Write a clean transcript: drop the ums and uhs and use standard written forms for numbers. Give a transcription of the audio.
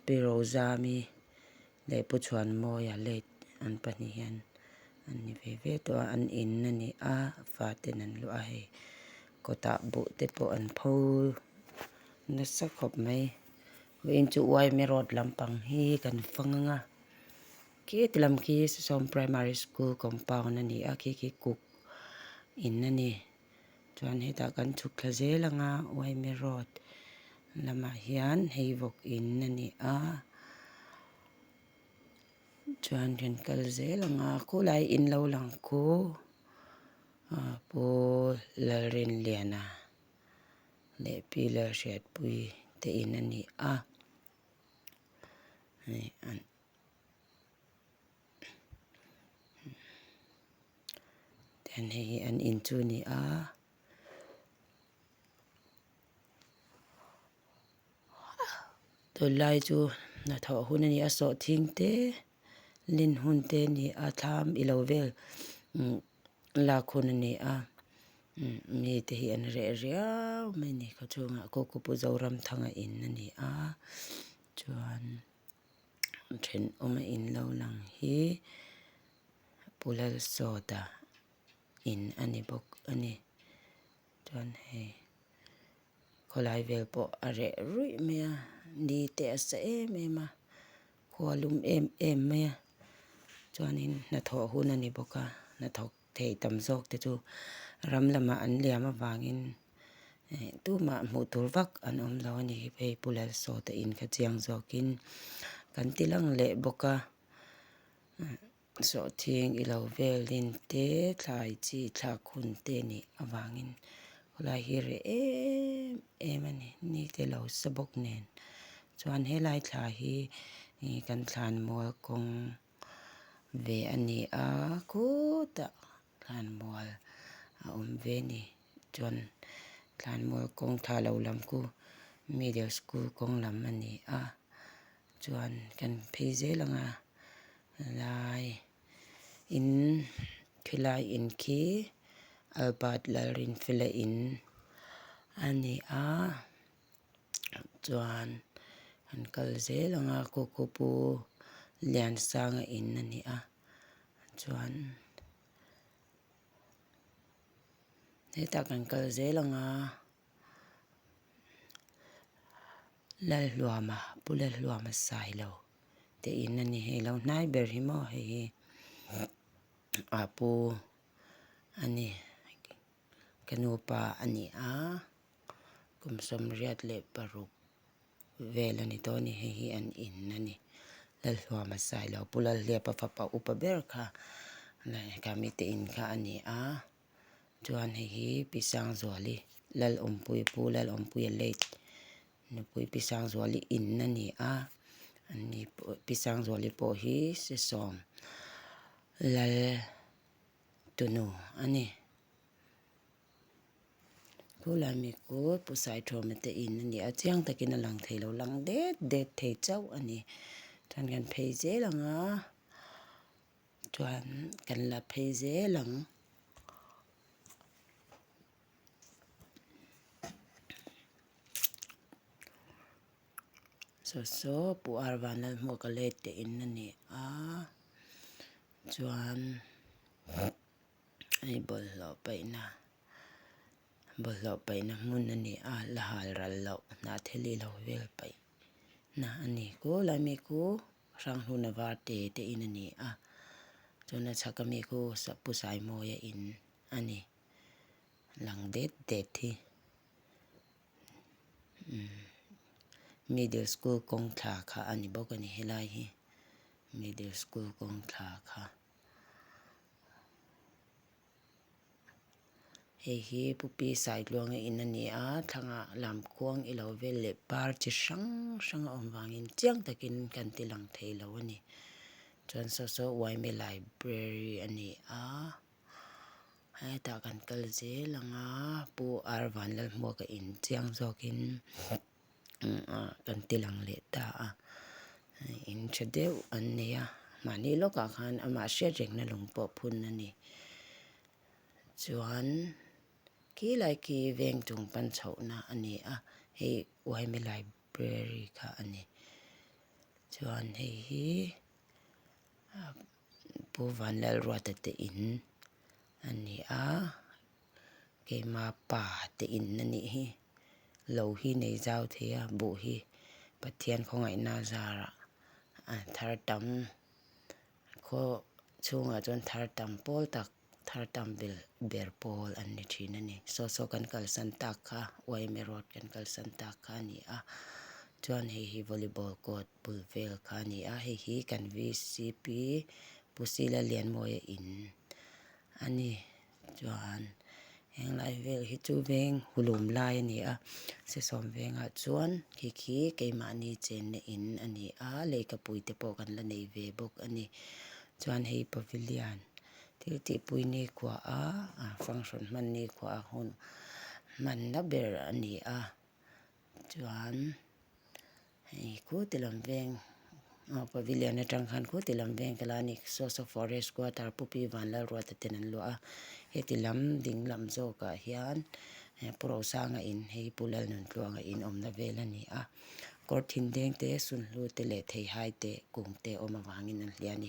Pi Rozami leh Pu Chhuanmawia late an pahnih hian an ni ve ve tawh a an in a ni a faten an luah a hei kawtah buh te pawh an pho nasa khawp mai vawiin chu uaime road lampang hi kan fang ang a khiti lam khi sawm primary school compound a ni a khi khi kuk in a ni. Chuan hetah kan chhuk thla zel ang a Uaime road lamah hian hei vawk in a ni a chuan kan kal zel ang a khulai in lo lang khu ah Pu Lalrinliana leh Pi Lalhriatpuii te in a ni a hei an. Tihian hei hi an in chu a ni a tunlai chu hnathawh hun a ni a sawhthing te lin hun te a ni a thlam ilo vel umm lak hun a ni a umm mite hi an reh riau mai a ni khawchhungah kawkawpu Zoramthanga in a ni a chuan. Thenawma in lo lang hi Pu Lalsawta in a ni bawk a ni. Chuan hei khawlai vel pawh a reh ruih mai a, ni te a sa em em a, khua lum em em mai a, chuanin hnathawh hun a ni bawk a, hnathawk thei tam zawk te chu ram lamah an liam avangin tumah hmuh tur vak an awm lo a ni hei Pu Lalsawta in kha chiang zawkin kan ti lang leh bawk a sawhthing ilo velin te thlai chi thlak hun te nih avangin khawlai hi reh em em a ni ni te lo sa bawk nen chuan helai thla hi kan thlan mual kawng ve a ni a khutah thlanmual a awm ve a ni chuan thlanmual kawng thla lo lam khu middle school kawng lam a ni a chuan kan phei zel ang a lai in khilai in khi Albert Lalrinfela in a ni a. Chuan an kal zel ang a kawkawpu Liansanga in a ni a chuan hetah kan kal zel ang a Lalhluama Pu Lalhluama Sailo te in a ni hei lo hnai ber hi maw hei hi a pu a ni ka nupa a ni a. Kum 86 vel a ni tawh a ni. Hei hi an in a ni. Lalhluama Sailo Pu Lalhliapa fapa upa ber kha kha mite in kha a ni a. Chuan hei hi Pi Sangzuali Lalawmpuii Pu Lalawmpuia late nupui Pi Sangzuali in a ni a. Ani pawh Pi Sangzuali pawh hi Sesawm Lal tunu a ni. Khulai mi ku Pu Saithawma te in a ni a chiang takin a lang thei lo lang det det thei chauh a ni chuan kan phei zel ang a chuan kan la phei zel ang. Saw saw Pu Arvanlalhmuaka late te in a ni a chuan. Hei bawlhhlawh paihna bawlhhlawh paihna hmun a ni a la hal ral loh hnah thil ilo vel paihna a ni khulai mi khu Hranghluna var te te in a ni a chuan a chhak ami khu Pu Saimawia in a ni lang det det hi umm middle school kawng thla kha a ni bawk a ni helai hi middle school kawng thla kha. Hei hi Pu Pi Saitluanga in a ni a thlangah lamkuang ilo vel leh par chi hrang hrang a awm vangin chiang takin kan ti lang thei lo a ni. Chuan saw saw Uaime Library a ni a hetah kan kal zel ang a Pu R Vanlalhmuaka in chiang zawkin. kan ti lang leh ta a in tha deuh an nei a mahni lawkah khan amah hriat rengna lung pawh phun a ni chuan khilai khi veng chung pan chhohna a ni a hei Uaime library kha a ni. Chuan hei hi Pu Vanlalruata te in a ni a keima pa te in a nih hi lo hi nei zau thei a buh hi Pathian khawngaihna a zarah a thar tam khaw chhungah chuan thar tam pawl tak. Thar tam ber pawl an ni thin a ni. Saw saw kan kalsan tak kha yma road kan kalsan tak kha a ni a chuan hei hi volleyball court bul vel kha a ni a hei hi kan vcp pu sila lianmawia in a ni chuan henglai vel hi chu veng hulum lai a ni a sesawm vengah chuan khi khi keimahni chenna in a ni a lehkhapui te pawh kan la nei ve bawk a ni chuan hei pavilion. Thil tihpui nikhua a function hman nikhua a hun hmanna ber a ni a chuan hei khuti lam veng aw pavilion atang khan khuti lam veng te lai a ni saw saw forest quarter pu pi vanlalruata ten an luah a heti lam ding lam zawkah hian pu rosanga in hei pu lalnuntluanga in awmna vel a ni a kawr thin deng te sunhlu te leh theihai te kung te awm avangin an hliah a ni.